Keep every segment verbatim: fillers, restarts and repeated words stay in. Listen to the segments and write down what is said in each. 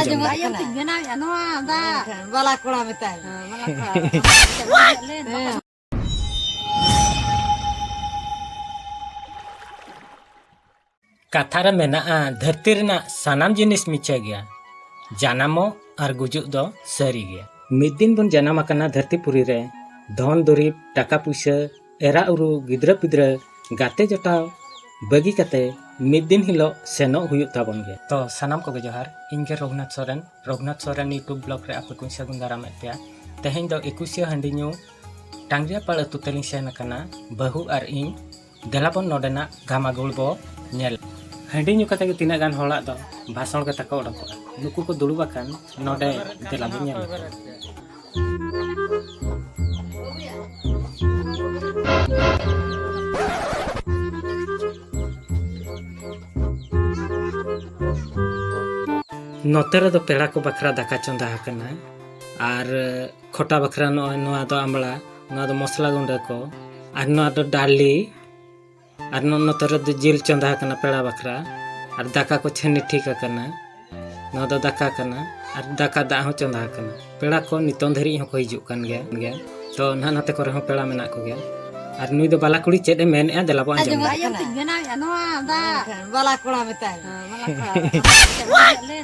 ᱟᱸᱡᱚᱢᱚᱜ ᱠᱟᱱᱟ᱾ ᱵᱮᱱᱟᱣᱮᱫᱼᱟ ᱱᱚᱣᱟ ᱫᱟᱜ᱾ ᱵᱟᱞᱟ ᱠᱚᱲᱟ ᱢᱮᱛᱟᱭ ᱢᱮ᱾ ᱦᱮᱸ, ᱵᱟᱞᱟ ᱠᱚᱲᱟ᱾ ᱠᱟᱛᱷᱟ ᱨᱮ ᱢᱮᱱᱟᱜᱼᱟ, ᱫᱷᱟᱹᱨᱛᱤ ᱨᱮᱱᱟᱜ ᱥᱟᱱᱟᱢ ᱡᱤᱱᱤᱥ ᱢᱤᱪᱷᱟᱹ ᱜᱮᱭᱟ, ᱡᱟᱱᱟᱢᱚᱜ ᱟᱨ ᱜᱩᱡᱩᱜ ᱫᱚ ᱥᱟᱹᱨᱤ ᱜᱮᱭᱟ᱾ ᱢᱤᱫ ᱫᱤᱱ ᱵᱚᱱ ᱡᱟᱱᱟᱢ ᱟᱠᱟᱱᱟ ᱫᱷᱟᱹᱨᱛᱤ ᱯᱩᱨᱤ ᱨᱮ, ᱫᱷᱚᱱ ᱫᱩᱨᱤᱵᱽ, ᱴᱟᱠᱟ ᱯᱩᱭᱥᱟᱹ, ᱮᱨᱟ ᱩᱨᱩ, ᱜᱤᱫᱽᱨᱟᱹ ᱯᱤᱫᱽᱨᱟᱹ, ᱜᱟᱛᱮ ᱡᱚᱴᱟᱣ ᱵᱟᱹᱜᱤ ᱠᱟᱛᱮ ᱢᱤᱫ ᱫᱤᱱ ᱦᱤᱞᱳᱜ ᱥᱮᱱᱚᱜ ᱦᱩᱭᱩᱜ ᱛᱟᱵᱚᱱ ᱜᱮᱭᱟ᱾ ᱛᱚ ᱥᱟᱱᱟᱢ ᱠᱚᱜᱮ ᱡᱚᱦᱟᱨ, ᱤᱧ ᱜᱮ ᱨᱚᱜᱷᱩᱱᱟᱛᱷ ᱥᱚᱨᱮᱱ, ᱨᱚᱜᱷᱩᱱᱟᱛᱷ ᱥᱚᱨᱮᱱ YouTube blog ᱨᱮ ᱟᱯᱮ ᱠᱚᱧ ᱥᱟᱹᱜᱩᱱ ᱫᱟᱨᱟᱢᱮᱫ ᱯᱮᱭᱟ᱾ ᱛᱮᱦᱮᱧ ᱫᱚ ᱮᱠᱩᱥᱤᱭᱟᱹ ᱦᱟᱺᱰᱤ ᱧᱩ ᱴᱟᱝᱜᱽᱨᱤᱭᱟᱯᱟᱲ ᱟᱹᱛᱩ ᱛᱮᱞᱤᱧ ᱥᱮᱱ ᱟᱠᱟᱱᱟ, ᱵᱟᱹᱦᱩ ᱟᱨ ᱤᱧ᱾ ᱫᱮᱞᱟ ᱵᱚᱱ ᱱᱚᱰᱮᱱᱟᱜ ᱜᱷᱟᱢᱟᱜᱩᱲ ᱵᱚ ᱧᱮᱞ᱾ ᱦᱟᱺᱰᱤ ᱧᱩ ᱠᱟᱛᱮ ᱜᱮ ᱛᱤᱱᱟᱹᱜ ᱜᱟᱱ ᱦᱚᱲᱟᱜ ᱫᱚ ᱵᱷᱟᱥᱚᱬ ᱜᱮ ᱛᱟᱠᱚ ᱚᱰᱚᱠᱚᱜᱼᱟ᱾ ᱱᱩᱠᱩ ᱠᱚ ᱫᱩᱲᱩᱵ ᱟᱠᱟᱱ ᱱᱚᱰᱮ, ᱫᱮᱞᱟ ᱵᱚᱱ ᱧᱮᱞ᱾ ᱱᱚᱛᱮ ᱨᱮᱫᱚ ᱯᱮᱲᱟ ᱠᱚ ᱵᱟᱠᱷᱨᱟ ᱫᱟᱠᱟ ᱪᱚᱸᱫᱟ ᱟᱠᱟᱱᱟ, ᱟᱨ ᱠᱷᱚᱴᱟ ᱵᱟᱠᱷᱨᱟ ᱱᱚᱜᱼᱚᱭ ᱱᱚᱣᱟ ᱫᱚ ᱟᱢᱲᱟ, ᱱᱚᱣᱟ ᱫᱚ ᱢᱚᱥᱞᱟ ᱜᱩᱸᱰᱟᱹ ᱠᱚ, ᱟᱨ ᱱᱚᱣᱟ ᱫᱚ ᱰᱟᱞᱤ, ᱟᱨ ᱱᱚ-, ᱱᱚᱛᱮ ᱨᱮᱫᱚ ᱡᱤᱞ ᱪᱚᱸᱫᱟ ᱟᱠᱟᱱᱟ ᱯᱮᱲᱟ ᱵᱟᱠᱷᱨᱟ, ᱟᱨ ᱫᱟᱠᱟ ᱠᱚ ᱪᱷᱟᱹᱱᱤ ᱴᱷᱤᱠ ᱟᱠᱟᱱᱟ᱾ ᱱᱚᱣᱟ ᱫᱚ ᱫᱟᱠᱟ ᱠᱟᱱᱟ, ᱟᱨ ᱫᱟᱠᱟ ᱫᱟᱜ ᱦᱚᱸ ᱪᱚᱸᱫᱟ ᱟᱠᱟᱱᱟ᱾ ᱯᱮᱲᱟ ᱠᱚ ᱱᱤᱛᱚᱝ ᱫᱷᱟᱹᱨᱤᱡ ᱦᱚᱸᱠᱚ ᱦᱤᱡᱩᱜ ᱠᱟᱱ ᱜᱮᱭᱟ, ᱜᱮᱭᱟ᱾ ᱛᱚ ᱱᱟᱦᱟᱜ ᱱᱟᱛᱮ ᱠᱚᱨᱮ ᱦᱚᱸ ᱯᱮᱲᱟ ᱢᱮᱱᱟᱜ ᱠᱚᱜᱮᱭᱟ᱾ ᱟᱨ ᱱᱩᱭ ᱫᱚ ᱵᱟᱞᱟ ᱠᱩᱲᱤ ᱪᱮᱫ ᱮ ᱢᱮᱱᱮᱫᱼᱟ, ᱫᱮᱞᱟ ᱵᱚ ᱟᱸᱡᱚᱢ ᱟᱸᱡᱚᱢ ᱞᱮᱜᱮ᱾ ᱟᱭᱳ ᱛᱤᱧ ᱵᱮᱱᱟᱣᱮᱫᱼᱟ ᱱᱚᱣᱟ ᱫᱟᱜ᱾ ᱵᱟᱞᱟ ᱠᱚᱲᱟ ᱢᱮᱛᱟᱭ ᱢᱮ᱾ ᱦᱮᱸ, ᱵᱟᱞᱟ ᱠᱚᱲᱟ᱾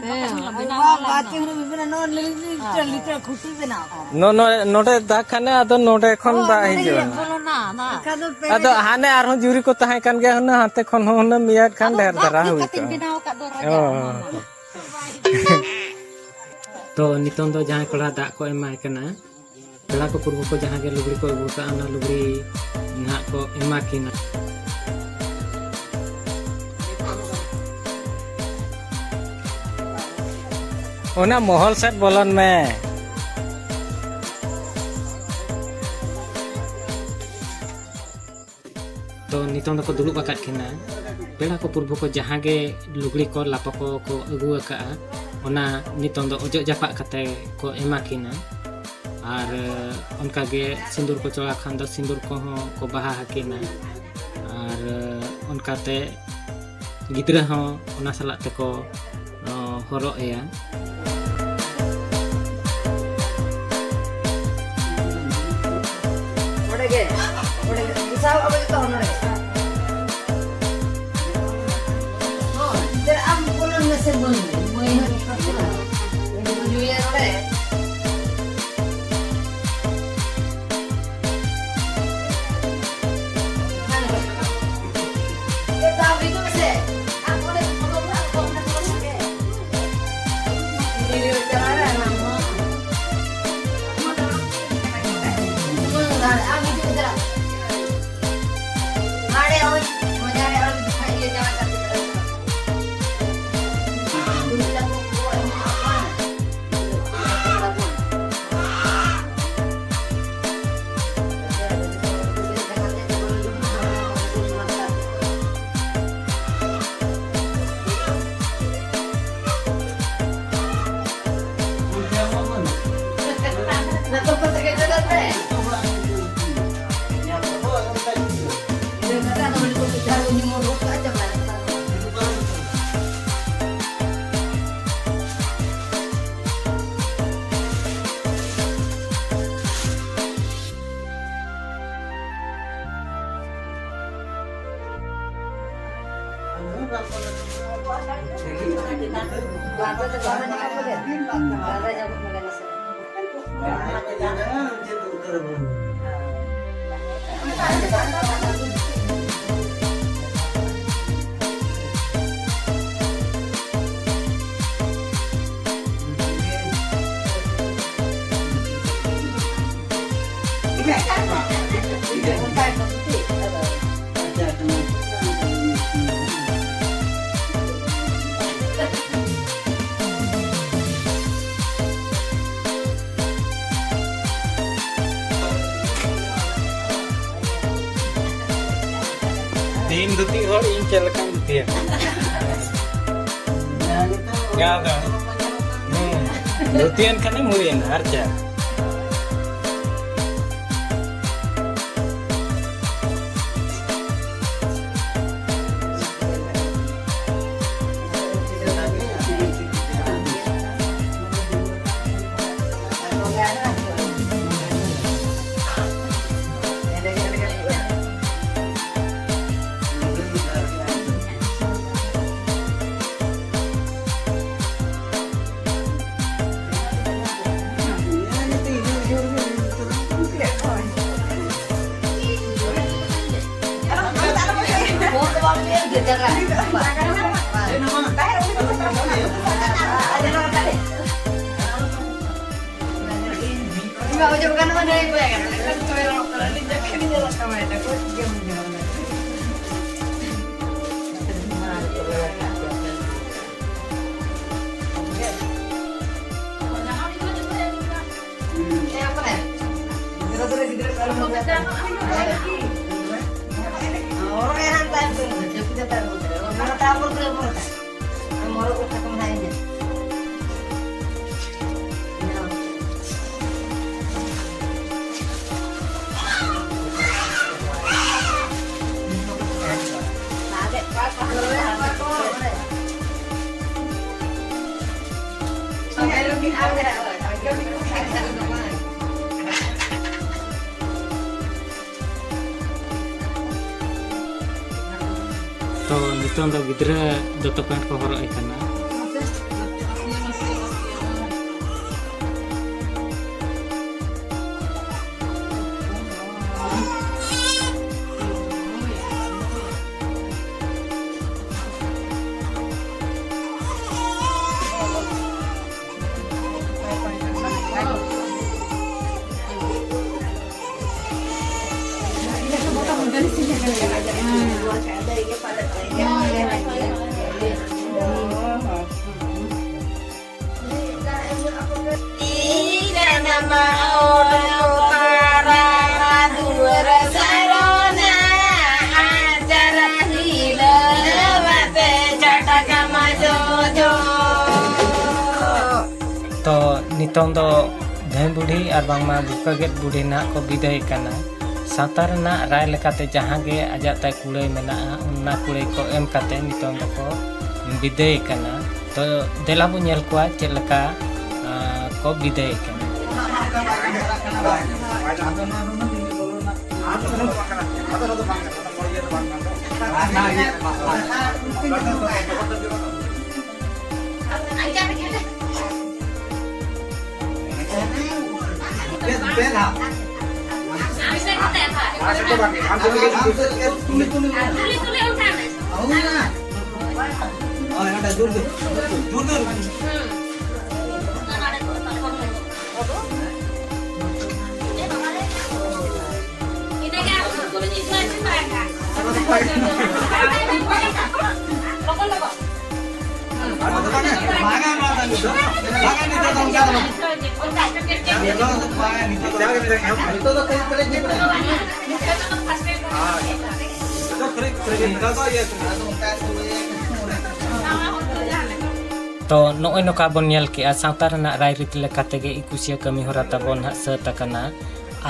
ᱦᱮᱸ, ᱵᱟᱵᱟ ᱪᱮ ᱦᱩᱲᱩ ᱵᱤᱵᱤᱱᱟ ᱱᱚᱣᱟ ᱞᱤᱴᱟᱨ, ᱞᱤᱴᱟᱨ ᱠᱷᱩᱴᱤ ᱵᱮᱱᱟᱣ ᱠᱟᱜᱼᱟ᱾ ᱱᱚ-, ᱱᱚ-, ᱱᱚᱰᱮ ᱫᱟᱜ ᱠᱷᱟᱱᱮ, ᱟᱫᱚ ᱱᱚᱰᱮ ᱠᱷᱚᱱ ᱚ, ᱫᱟᱜ ᱱᱚᱰᱮ ᱦᱤᱡᱩᱜᱼᱟ᱾ ᱵᱚᱞᱚᱱᱟ, ᱚᱱᱟ᱾ ᱮᱱᱠᱷᱟᱱ ᱫᱚ ᱯᱮᱨᱮᱡ ᱟᱫᱚ ᱦᱟᱱᱮ ᱟᱨᱦᱚᱸ ᱡᱩᱨᱤ ᱠᱚ ᱛᱟᱦᱮᱸ ᱠᱟᱱ ᱜᱮᱭᱟ, ᱦᱩᱱᱟᱹᱝ ᱦᱟᱱᱛᱮ ᱠᱷᱚᱱ ᱦᱚᱸ ᱦᱩᱱᱟᱹᱝ ᱢᱤᱭᱟ ᱠᱷᱟᱱ ᱟᱫᱚ ᱰᱷᱮᱨ ᱫᱷᱟᱨᱟ ᱫᱟᱜ ᱦᱩᱭ ᱠᱟᱛᱮᱧ ᱠᱚᱜᱼᱟ᱾ ᱵᱮᱱᱟᱣ ᱟᱠᱟᱫ ᱫᱚ ᱨᱟᱡᱟ, ᱚ᱾ ᱚᱱᱟ ᱢᱟ᱾ ᱛᱚ ᱱᱤᱛᱚᱝ ᱫᱚ ᱡᱟᱦᱟᱸᱭ ᱠᱚᱲᱟ ᱫᱟᱜ ᱠᱚ ᱮᱢᱟᱭ ᱠᱟᱱᱟ, ᱯᱮᱲᱟ ᱠᱚ ᱯᱩᱨᱵᱷᱩ ᱠᱚ ᱡᱟᱦᱟᱸ ᱜᱮ ᱞᱩᱜᱽᱲᱤ ᱠᱚ ᱟᱹᱜᱩ ᱠᱟᱜᱼᱟ, ᱚᱱᱟ ᱞᱩᱜᱽᱲᱤ ᱱᱟᱦᱟᱜ ᱠᱚ ᱮᱢᱟ ᱠᱤᱱᱟ᱾ ᱚᱱᱟ ᱢᱚᱦᱚᱞ ᱥᱮᱫ ᱵᱚᱞᱚᱱ ᱢᱮ᱾ ᱛᱚ ᱱᱤᱛᱚᱝ ᱫᱚᱠᱚ ᱫᱩᱲᱩᱵ ᱟᱠᱟᱫ ᱠᱤᱱᱟ᱾ ᱯᱮᱲᱟ ᱠᱚ ᱯᱩᱨᱵᱷᱩ ᱠᱚ ᱡᱟᱦᱟᱸ ᱜᱮ ᱞᱩᱜᱽᱲᱤ ᱠᱚ ᱞᱟᱯᱚ ᱠᱚ ᱠᱚ ᱟᱹᱜᱩ ᱟᱠᱟᱫᱼᱟ, ᱚᱱᱟ ᱱᱤᱛᱚᱝ ᱫᱚ ᱚᱡᱚᱜ ᱡᱟᱯᱟᱜ ᱠᱟᱛᱮ ᱠᱚ ᱮᱢᱟ ᱠᱤᱱᱟ᱾ ᱟᱨ ᱚᱱᱠᱟ ᱜᱮ ᱥᱤᱸᱫᱩᱨ ᱠᱚ ᱪᱚᱲᱟ ᱠᱷᱟᱱ ᱫᱚ ᱥᱤᱸᱫᱩᱨ ᱠᱚᱦᱚᱸ ᱠᱚ ᱵᱟᱦᱟ ᱟᱹᱠᱤᱱᱟ᱾ ᱟᱨ ᱚᱱᱠᱟᱛᱮ ᱜᱤᱫᱽᱨᱟᱹ ᱦᱚᱸ ᱚᱱᱟ ᱥᱟᱞᱟᱜ ᱛᱮᱠᱚ, ᱚ, ᱦᱚᱨᱚᱜ ᱮᱭᱟ᱾ ᱚᱸᱰᱮ ᱜᱮ, ᱚᱸᱰᱮ ᱜᱮ, ᱥᱟᱵ ᱟᱵᱚ ᱡᱚᱛᱚ ᱦᱚᱲ ᱱᱚᱰᱮ᱾ ᱦᱳᱭ, ᱜᱤᱫᱽᱨᱟᱹ ᱟᱢ ᱵᱚᱞᱚᱱ ᱢᱮᱥᱮ ᱢᱟᱹᱭ, ᱢᱟᱹᱭ ᱦᱚᱸ ᱠᱟᱹᱴᱤᱡ ᱪᱟᱞᱟᱝ᱾ ᱧᱩᱭᱟ ᱱᱚᱰᱮ᱾ ᱛᱤᱦᱤᱧ ᱫᱷᱩᱛᱤ ᱦᱚᱲ ᱤᱧ ᱪᱮᱫ ᱞᱮᱠᱟᱧ ᱫᱷᱩᱛᱤᱭᱟ? ᱟᱫᱚ, ᱦᱩᱸ, ᱫᱷᱩᱛᱤᱭᱮᱱ ᱠᱷᱟᱱᱮᱢ ᱦᱩᱭᱮᱱᱟ, ᱟᱨ ᱪᱮᱫ? ᱛᱚ ᱱᱤᱛᱚᱝ ᱫᱚ ᱜᱤᱫᱽᱨᱟᱹ ᱫᱚᱛᱚ ᱯᱮᱱᱴ ᱠᱚ ᱦᱚᱨᱚᱜ ᱮ ᱠᱟᱱᱟ᱾ ᱛᱚ ᱱᱤᱛᱚᱝ ᱫᱚ ᱫᱷᱟᱹᱭ ᱵᱩᱰᱷᱤ ᱟᱨ ᱵᱟᱝᱢᱟ ᱵᱩᱠᱟᱹ ᱜᱮᱫ ᱵᱩᱰᱷᱤ ᱱᱟᱦᱟᱜ ᱠᱚ ᱵᱤᱫᱟᱹᱭ ᱠᱟᱱᱟ᱾ ᱥᱟᱶᱛᱟ ᱨᱮᱱᱟᱜ ᱨᱟᱭ ᱞᱮᱠᱟᱛᱮ ᱡᱟᱦᱟᱸ ᱜᱮ ᱟᱡᱟᱜ ᱛᱟᱭ ᱠᱩᱲᱟᱹᱭ ᱢᱮᱱᱟᱜᱼᱟ, ᱚᱱᱟ ᱠᱩᱲᱟᱹᱭ ᱠᱚ ᱮᱢ ᱠᱟᱛᱮ ᱱᱤᱛᱚᱝ ᱫᱚᱠᱚ ᱵᱤᱫᱟᱹᱭ ᱠᱟᱱᱟ᱾ ᱛᱚ ᱫᱮᱞᱟ ᱵᱚ ᱧᱮᱞ ᱠᱚᱣᱟ ᱪᱮᱫ ᱞᱮᱠᱟ, ᱟᱸ, ᱠᱚ ᱵᱤᱫᱟᱹᱭ ᱠᱟᱱᱟ᱾ ᱦᱳᱭ, ᱚᱸᱰᱮ ᱫᱩᱨ ᱫᱩᱨ, ᱫᱩᱨ ᱫᱩᱨ᱾ ᱛᱚ ᱱᱚᱜᱼᱚᱭ ᱱᱚᱝᱠᱟ ᱵᱚᱱ ᱧᱮᱞ ᱠᱮᱜᱼᱟ, ᱥᱟᱶᱛᱟ ᱨᱮᱱᱟᱜ ᱨᱟᱭᱨᱤᱛ ᱞᱮᱠᱟ ᱛᱮᱜᱮ ᱮᱠᱩᱥᱤᱭᱟᱹ ᱠᱟᱹᱢᱤ ᱦᱚᱨᱟ ᱛᱟᱵᱚᱱ ᱦᱟᱸᱜ ᱥᱟᱹᱛ ᱟᱠᱟᱱᱟ᱾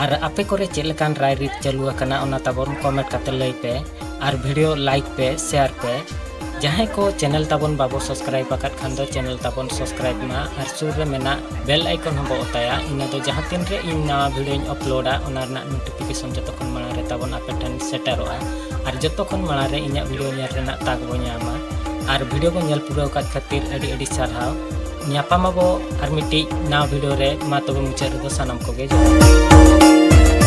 ᱟᱨ ᱟᱯᱮ ᱠᱚᱨᱮ ᱪᱮᱫ ᱞᱮᱠᱟᱱ ᱨᱟᱭᱨᱤᱛ ᱪᱟᱹᱞᱩ ᱟᱠᱟᱱᱟ, ᱚᱱᱟ ᱛᱟᱵᱚᱱ comment ᱠᱟᱛᱮ ᱞᱟᱹᱭ ᱯᱮ᱾ ᱟᱨ video like ᱯᱮ, share ᱯᱮ᱾ ᱡᱟᱦᱟᱸᱭ ᱠᱚ channel ᱛᱟᱵᱚᱱ ᱵᱟᱵᱚ subscribe ᱟᱠᱟᱫ ᱠᱷᱟᱱ ᱫᱚ channel ᱛᱟᱵᱚᱱ subscribe ᱢᱟ ᱟᱨ ᱥᱩᱨ ᱨᱮ ᱢᱮᱱᱟᱜ bell icon ᱦᱚᱸ ᱵᱚ ᱚᱛᱟᱭᱟ᱾ ᱤᱱᱟᱹ ᱫᱚ ᱡᱟᱦᱟᱸ ᱛᱤᱱ ᱨᱮ ᱤᱧ ᱱᱟᱣᱟ videoᱧ uploadᱟ, ᱚᱱᱟ ᱨᱮᱱᱟᱜ notification ᱡᱚᱛᱚ ᱠᱷᱚᱱ ᱢᱟᱲᱟᱝ ᱨᱮ ᱛᱟᱵᱚᱱ ᱟᱯᱮ ᱴᱷᱮᱱ ᱥᱮᱴᱮᱨᱚᱜᱼᱟ᱾ ᱟᱨ ᱡᱚᱛᱚ ᱠᱷᱚᱱ ᱢᱟᱲᱟᱝ ᱨᱮ ᱤᱧᱟᱹᱜ video ᱧᱮᱞ ᱨᱮᱱᱟᱜ ᱛᱟᱠ ᱵᱚ ᱧᱟᱢᱟ᱾ ᱟᱨ video ᱵᱚ ᱧᱮᱞ ᱯᱩᱨᱟᱹᱣ ᱟᱠᱟᱫ ᱠᱷᱟᱹᱛᱤᱨ ᱟᱹᱰᱤ ᱟᱹᱰᱤ ᱥᱟᱨᱦᱟᱣ᱾ ᱧᱟᱯᱟᱢ ᱟᱵᱚ ᱟᱨ ᱢᱤᱫᱴᱤᱡ ᱱᱟᱣᱟ video ᱨᱮ᱾ ᱢᱟ ᱛᱚᱵᱮ ᱢᱩᱪᱟᱹᱫ ᱨᱮᱫᱚ ᱥᱟᱱᱟᱢ ᱠᱚᱜᱮ ᱡᱚᱦᱟᱨ᱾